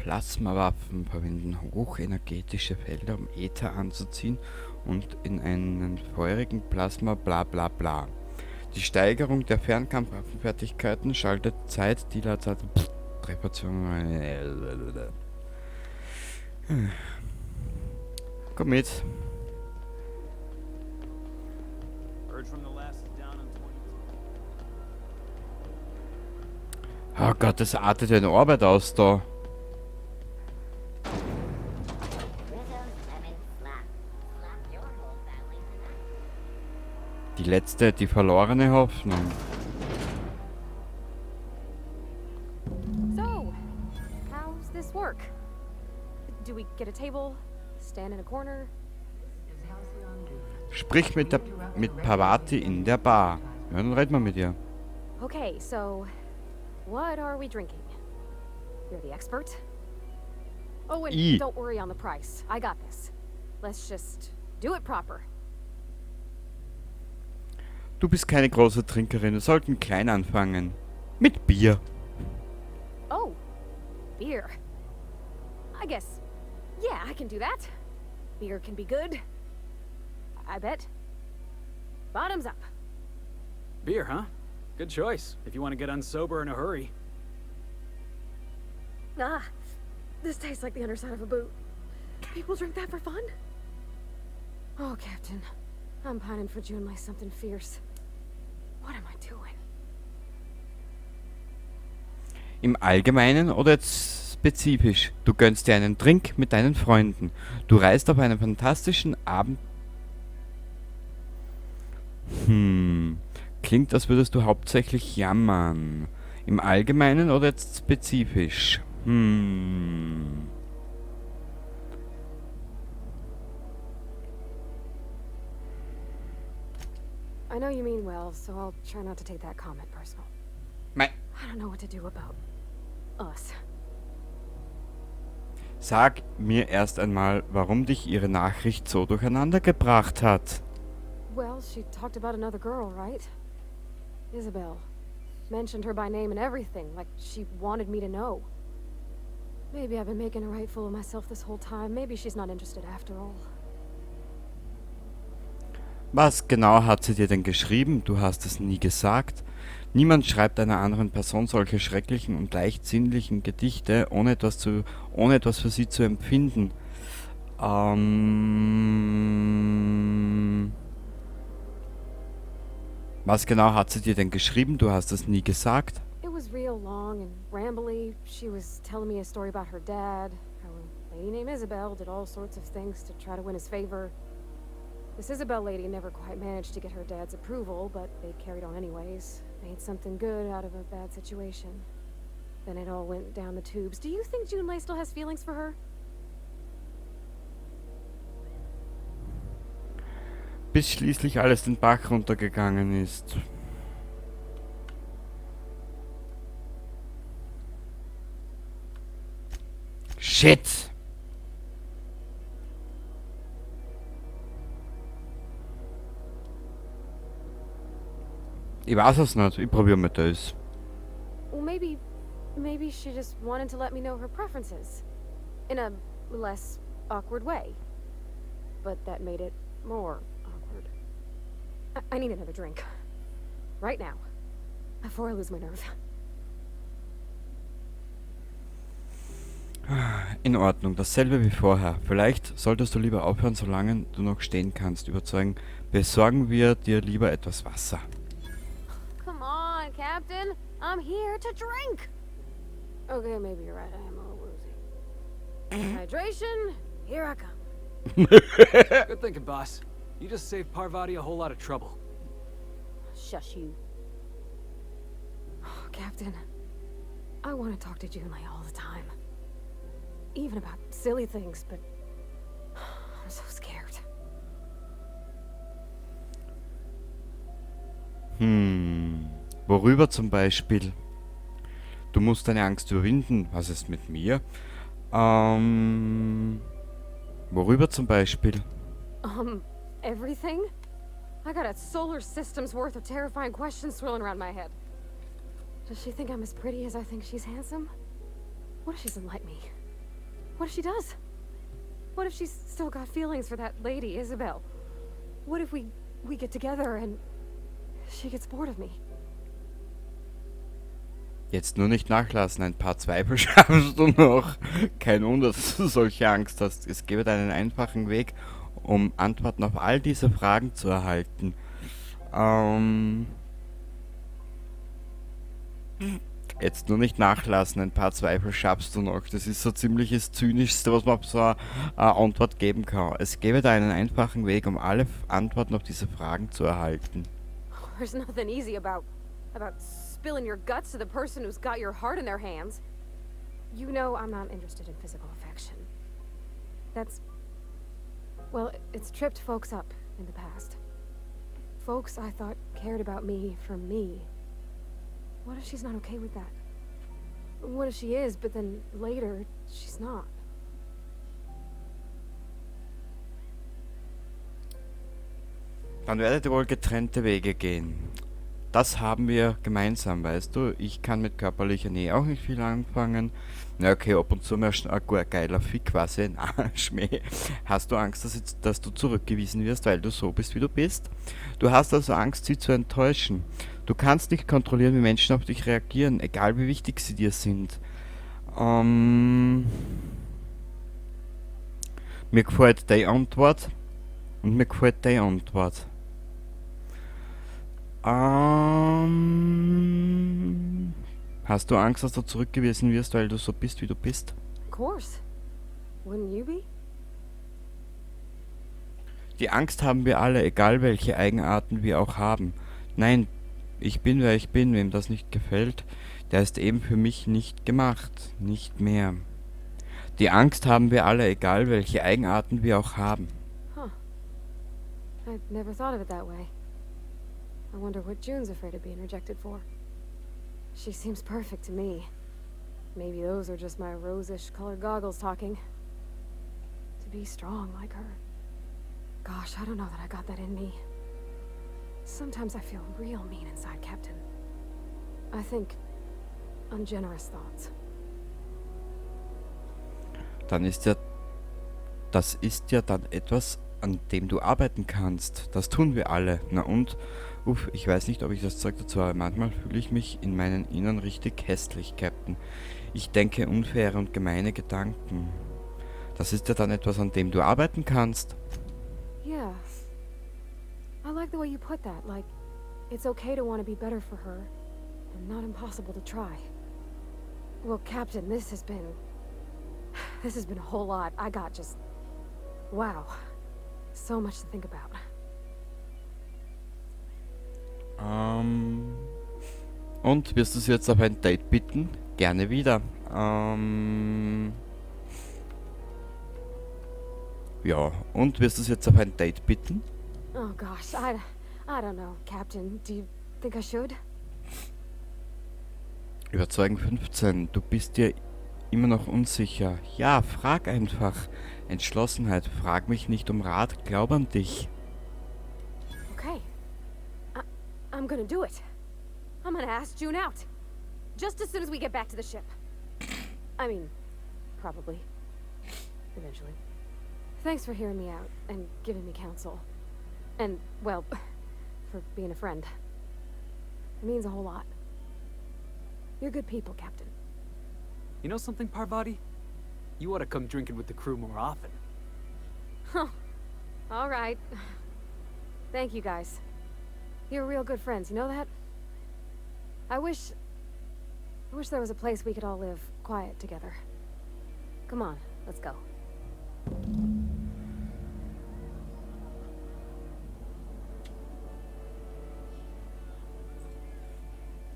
Plasmawaffen verwenden hochenergetische Felder, um Äther anzuziehen und in einen feurigen Plasma bla bla bla. Die Steigerung der Fernkampfwaffenfertigkeiten schaltet Zeit, Dilatat, Trefferzone. Komm mit. Oh Gott, das artet ja in Arbeit aus da. Die letzte, die verlorene Hoffnung. So, how's this work? Do we get a table? Stand in a corner? Sprich mit Parvati in der Bar. Ja, dann reden wir mit ihr. Okay, so what are we drinking? You're the expert. Oh, and I. don't worry on the price. I got this. Let's just do it proper. Du bist keine große Trinkerin. Wir sollten klein anfangen. Mit Bier. Oh, beer. I guess, yeah, I can do that. Beer can be good. I bet. Bottoms up. Beer, huh? Good choice, if you want to get unsober in a hurry. Ah, this tastes like the underside of a boot. People drink that for fun? Oh, Captain, I'm pining for Junlei something fierce. What am I doing? Im Allgemeinen oder jetzt spezifisch? Du gönnst dir einen Drink mit deinen Freunden. Du reist auf einen fantastischen Abend. Klingt, als würdest du hauptsächlich jammern. Im Allgemeinen oder jetzt spezifisch? I know you mean well, so I'll try not to take that comment personal. Mei. I don't know what to do about us. Sag mir erst einmal, warum dich ihre Nachricht so durcheinander gebracht hat. Well, she talked about another girl, right? Isabel. Mentioned her by name and everything, like she wanted me to know. Maybe I've been making a right fool of myself this whole time. Maybe she's not interested after all. Was genau hat sie dir denn geschrieben? Du hast es nie gesagt. Niemand schreibt einer anderen Person solche schrecklichen und leichtsinnlichen Gedichte, ohne etwas für sie zu empfinden. Was genau hat sie dir denn geschrieben? Du hast es nie gesagt. It was real long and rambly. She was telling me a story about her dad, how a lady named Isabel did all sorts of things to try to win his favor. This Isabel lady never quite managed to get her dad's approval, but they carried on anyways. Made something good out of a bad situation. Then it all went down the tubes. Do you think Junlei still has feelings for her? Bis schließlich alles den Bach runtergegangen ist. Shit! Ich weiß es nicht. Ich probiere mal das. Well, maybe she just wanted to let me know her preferences. In a less awkward way. But that made it more awkward. I need another drink. Right now. Before I lose my nerve. In Ordnung, dasselbe wie vorher. Vielleicht solltest du lieber aufhören, solange du noch stehen kannst. Überzeugen, besorgen wir dir lieber etwas Wasser. Come on, Captain. I'm here to drink. Okay, maybe you're right. I am a little woozy. Hydration, here I come. Good thinking, boss. You just saved Parvati a whole lot of trouble. Shush you. Oh, Captain, I want to talk to Junlei all the time. Even about silly things, but I'm so scared. Worüber zum Beispiel? Du musst deine Angst überwinden. Was ist mit mir? Worüber zum Beispiel? Everything? I got a solar system's worth of terrifying questions swirling around my head. Does she think I'm as pretty as I think she's handsome? What if she doesn't like me? What if she does? What if she's still got feelings for that lady, Isabel? What if we get together and she gets bored of me? Jetzt nur nicht nachlassen, ein paar Zweifel schaffst du noch. Kein Wunder, dass du solche Angst hast. Es gäbe einen einfachen Weg, um Antworten auf all diese Fragen zu erhalten. Jetzt nur nicht nachlassen, ein paar Zweifel schaffst du noch. Das ist so ziemlich das Zynischste, was man auf so eine Antwort geben kann. Es gäbe da einen einfachen Weg, um alle Antworten auf diese Fragen zu erhalten. There's nothing easy about spilling your guts to the person who's got your heart in their hands. You know I'm not interested in physical affection. That's, well, it's tripped folks up in the past. Folks I thought cared about me for me. What if she's not okay with that? What if she is, but then later she's not? Dann werdet ihr wohl getrennte Wege gehen. Das haben wir gemeinsam, weißt du. Ich kann mit körperlicher Nähe auch nicht viel anfangen. Na okay, ab und zu mal ein geiler Fick quasi. Na, Schmäh. Hast du Angst, dass du zurückgewiesen wirst, weil du so bist, wie du bist? Du hast also Angst, sie zu enttäuschen. Du kannst nicht kontrollieren, wie Menschen auf dich reagieren, egal wie wichtig sie dir sind. Mir gefällt die Antwort und mir gefällt die Antwort. Hast du Angst, dass du zurückgewiesen wirst, weil du so bist, wie du bist? Of course. Wouldn't you be? Die Angst haben wir alle, egal welche Eigenarten wir auch haben. Nein, ich bin, wer ich bin. Wem das nicht gefällt, der ist eben für mich nicht gemacht. Nicht mehr. Die Angst haben wir alle, egal welche Eigenarten wir auch haben. Huh. I never thought of it that way. I wonder what June's afraid of being rejected for. She seems perfect to me. Maybe those are just my rose-ish colored goggles talking. To be strong like her. Gosh, I don't know that I got that in me. Sometimes I feel real mean inside, Captain. I think ungenerous thoughts. Dann ist ja, das ist ja dann etwas, an dem du arbeiten kannst. Das tun wir alle. Na und? Uff, ich weiß nicht, ob ich das Zeug dazu habe. Manchmal fühle ich mich in meinen Innern richtig hässlich, Captain. Ich denke unfaire und gemeine Gedanken. Das ist ja dann etwas, an dem du arbeiten kannst. Yeah. I like the way you put that. Like, it's okay to want to be better for her, and not impossible to try. Well, Captain, this has been a whole lot. I got just... Wow. So much to think about. Und wirst du sie jetzt auf ein Date bitten? Gerne wieder. Ja, und wirst du sie jetzt auf ein Date bitten? Oh gosh, I don't know, Captain. Do you think I should? Überzeugen 15. Du bist dir immer noch unsicher. Ja, frag einfach. Entschlossenheit. Frag mich nicht um Rat. Glaub an dich. Okay. I'm gonna do it. I'm gonna ask June out. Just as soon as we get back to the ship. I mean, probably. Eventually. Thanks for hearing me out and giving me counsel. And, well, for being a friend. It means a whole lot. You're good people, Captain. You know something, Parvati? You ought to come drinking with the crew more often. Huh. All right. Thank you, guys. You're real good friends, you know that? I wish there was a place we could all live quiet together. Come on, let's go.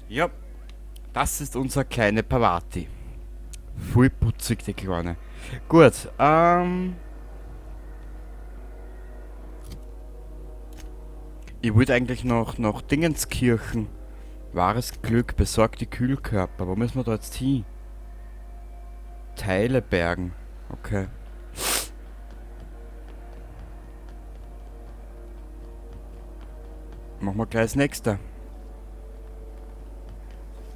Ja, das ist unsere kleine Parvati. Voll putzig, die Kleine. Gut. Ich wollte eigentlich noch Dingenskirchen. Wahres Glück, besorgt die Kühlkörper. Wo müssen wir da jetzt hin? Teile bergen. Okay. Machen wir gleich das nächste.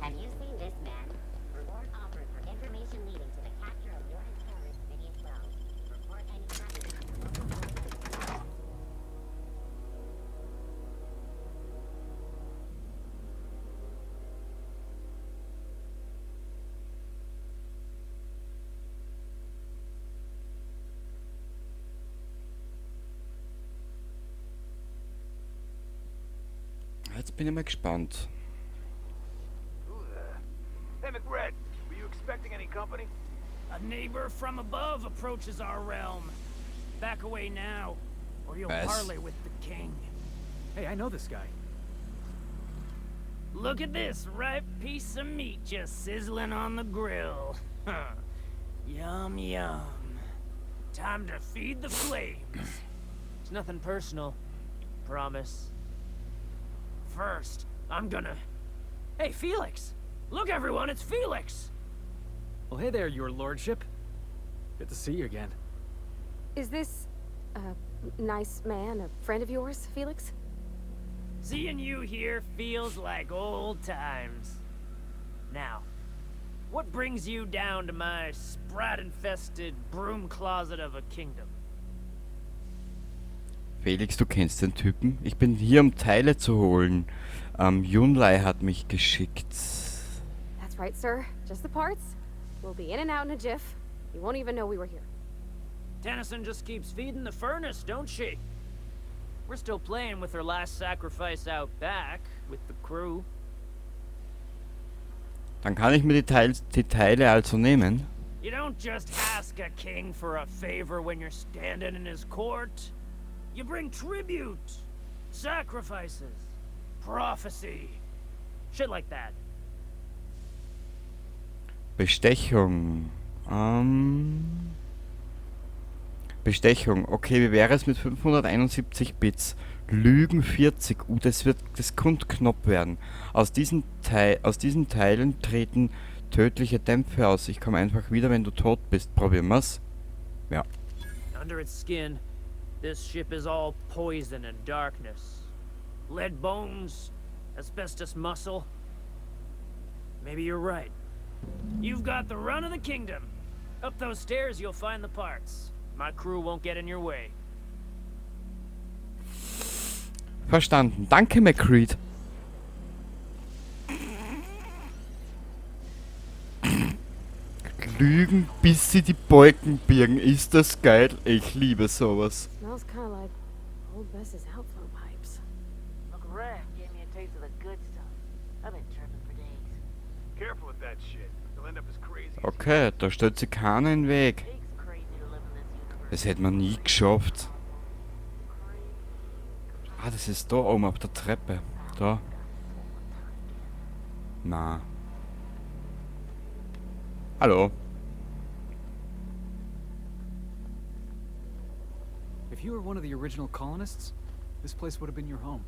Have you seen this man? Reward offered for information leading to the capture of wanted terrorist video. Jetzt bin ich mal gespannt. Hey, MacRedd, were you expecting any company? A neighbor from above approaches our realm. Back away now, or you'll Was? parley with the king. Hey, I know this guy. Look at this ripe piece of meat just sizzling on the grill. Huh. Yum, yum. Time to feed the flames. It's nothing personal. Promise. First, I'm gonna... Hey, Felix! Look, everyone, it's Felix! Well, hey there, your lordship. Good to see you again. Is this a nice man, a friend of yours, Felix? Seeing you here feels like old times. Now, what brings you down to my sprat-infested broom closet of a kingdom? Felix, du kennst den Typen. Ich bin hier, um Teile zu holen. Junlei hat mich geschickt. That's right, sir. Just the parts. We'll be in and out in a jiff. You won't even know we were here. Tennyson just keeps feeding the furnace, don't she? We're still playing with her last sacrifice out back, with the crew. Dann kann ich mir die Teile also nehmen. You don't just ask a king for a favor when you're standing in his court. You bring tribute, sacrifices, prophecy, shit like that. Bestechung. Bestechung. Okay, wie wäre es mit 571 Bits? Lügen 40. Das könnte knapp werden. Aus diesen Teilen treten tödliche Dämpfe aus. Ich komme einfach wieder, wenn du tot bist. Probieren wir's. Ja. Under its skin, this ship is all poison and darkness. Lead bones, asbestos muscle. Maybe you're right. You've got the run of the kingdom. Up those stairs, you'll find the parts. My crew won't get in your way. Verstanden. Danke, MacRedd. Lügen, bis sie die Balken birgen. Ist das geil? Ich liebe sowas. Smells kind of like old Bess's outflow pipes. MacRedd gave me a taste of the good stuff. I've been tripping for days. Careful with that shit. You'll end up as crazy as Okay, da stellt sich keiner in den Weg. Takes crazy to live in this universe. Das hätte man nie geschafft. Ah, das ist da oben auf der Treppe. Da. Na. Hallo. If you were one of the original colonists, this place would have been your home.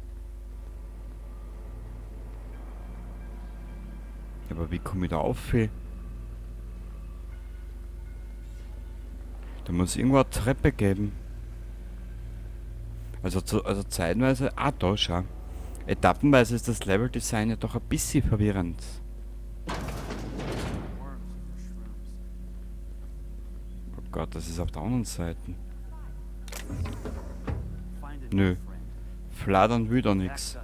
Aber wie komme ich da auf? Da muss irgendwo eine Treppe geben. Also zeitweise... Ah, da, schau. Etappenweise ist das Leveldesign ja doch ein bisschen verwirrend. Oh Gott, das ist auf der anderen Seite. Nö. Fladern will da nix.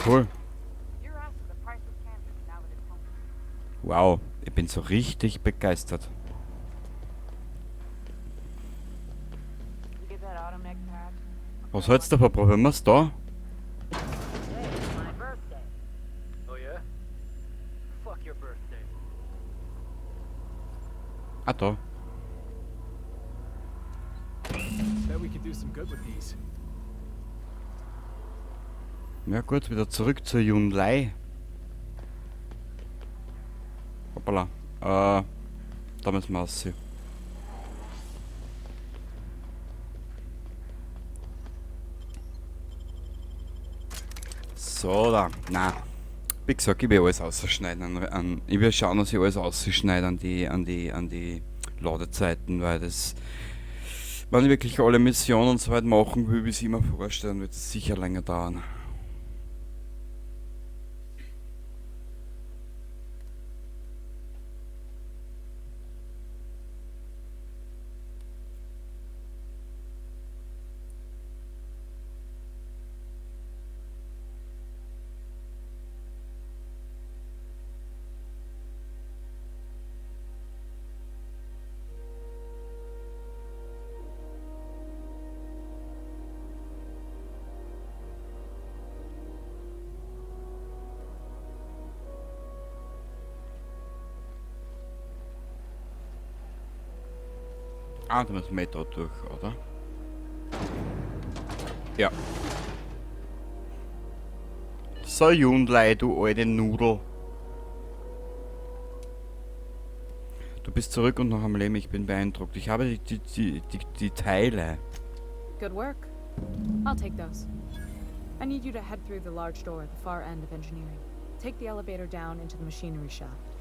Cool. Wow, ich bin so richtig begeistert. Was hältst du davon? Probieren wir's da? Ah, da. Ja gut, wieder zurück zur Junlei. Hoppala. Da müssen wir aussehen. So, da. Na. Wie gesagt, ich will alles ausschneiden. Ich will schauen, dass ich alles ausschneide an die Ladezeiten, weil das... Wenn ich wirklich alle Missionen und so weit machen will, wie ich mir vorstellen, wird es sicher länger dauern. Ah, da müssen wir da durch, oder? Ja. So, Junlei, du alte Nudel. Du bist zurück und noch am Leben. Ich bin beeindruckt. Ich habe die Teile. Good work. I'll take those. I need you to head through the large door at the far end of engineering. Take the elevator down into the machinery shaft.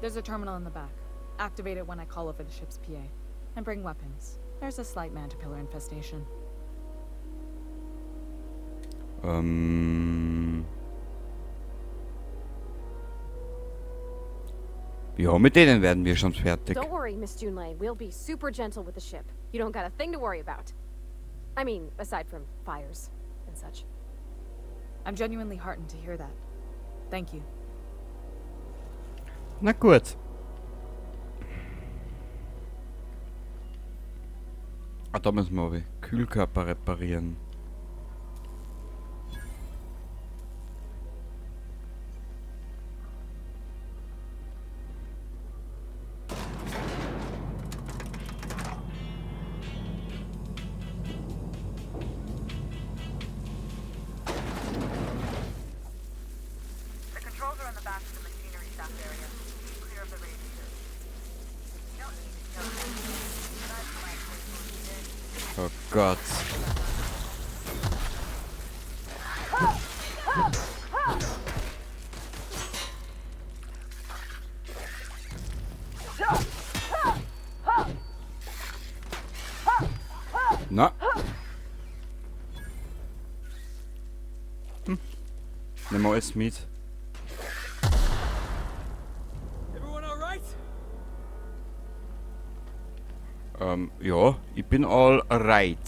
There's a terminal in the back. Activate it when I call over the ship's PA. And bring weapons. There's a slight mantipillar infestation. Ja, mit denen werden wir schon fertig. Don't worry, Miss Junlei. We'll be super gentle with the ship. You don't got a thing to worry about. I mean, aside from fires and such. I'm genuinely heartened to hear that. Thank you. Na gut. Ah, da müssen wir aber Kühlkörper reparieren. The controls are in the back of the machinery shaft area. Keep clear of the radiators. You don't need to kill them. But might wait Oh Gott. Na. Nehmen wir alles mit. Everyone all right? Ja, ich bin all right.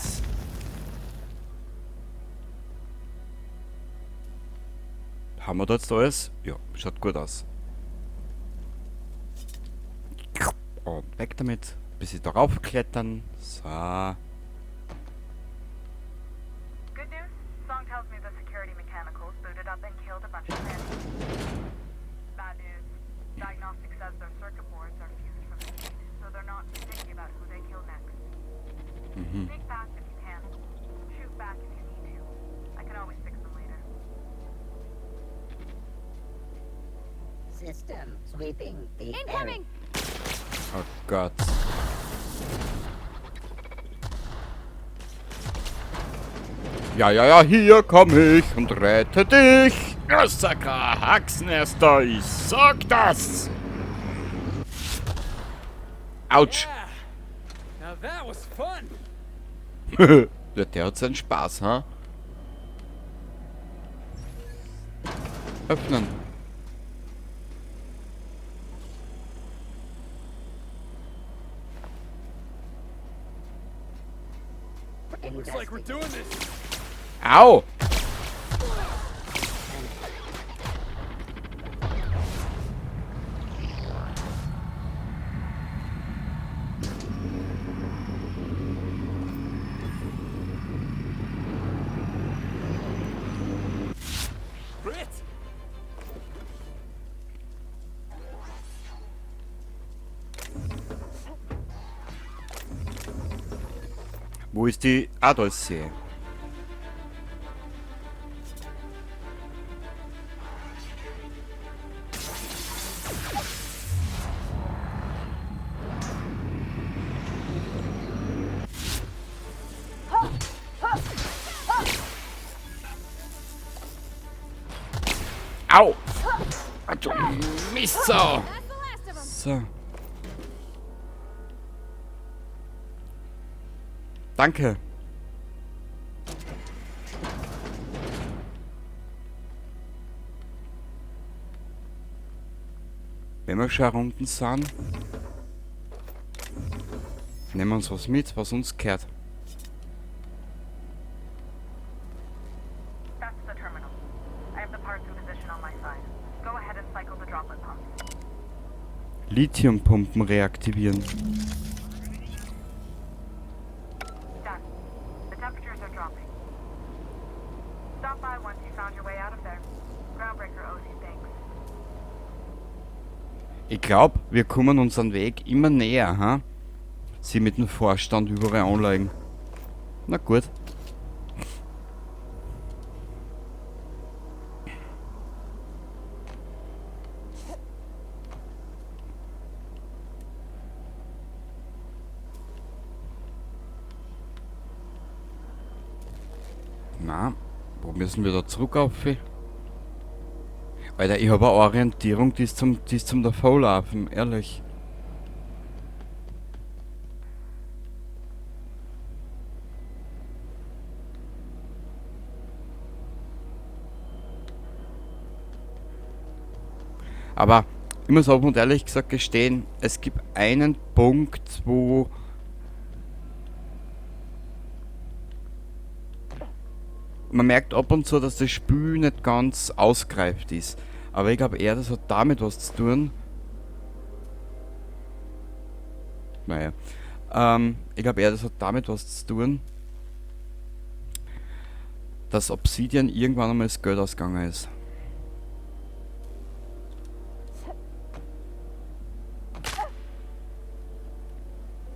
Haben wir da jetzt alles? Ja, schaut gut aus. Und weg damit. Bis sie darauf klettern. So. Good news. Song tells me the security mechanicals booted up and killed a bunch of trannies. Bad news. Diagnostic says their circuit boards are fused from the heat, so they're not too picky about who they kill next. Sneak past if you can. Shoot back if you need to. I can always fix them later. System sweeping the Incoming! Oh Gott. Ja, ja, ja, hier komm ich und rette dich. Ja, Sakra, Haxenester, ich sag das. Autsch. Yeah. Now that was fun. Ja, der hat seinen Spaß, ha? Öffnen. Looks like we're doing this. Au! Brit! Wo ist die? Ah, da ist sie. Au! Ah, du Mistsau! So. Danke. Wenn wir schon unten sind, nehmen wir uns was mit, was uns gehört. That's the terminal. I have the parts in position on my side. Go ahead and cycle the droplet pump. Lithiumpumpen reaktivieren. Done. The temperatures are dropping. Stop by once you found your way out of there. Groundbreaker owes you thanks. Ich glaub, wir kommen unseren Weg immer näher, ha? Sie mit dem Vorstand überall anlegen. Na gut. Na, wo müssen wir da zurück auf? Alter, ich habe eine Orientierung, die ist zum Davonlaufen, ehrlich. Aber ich muss offen und ehrlich gesagt gestehen, es gibt einen Punkt, wo man merkt ab und zu, dass das Spiel nicht ganz ausgereift ist. Aber ich glaube eher, das hat damit was zu tun. Naja. Ich glaube eher, das hat damit was zu tun, dass Obsidian irgendwann einmal das Geld ausgegangen ist.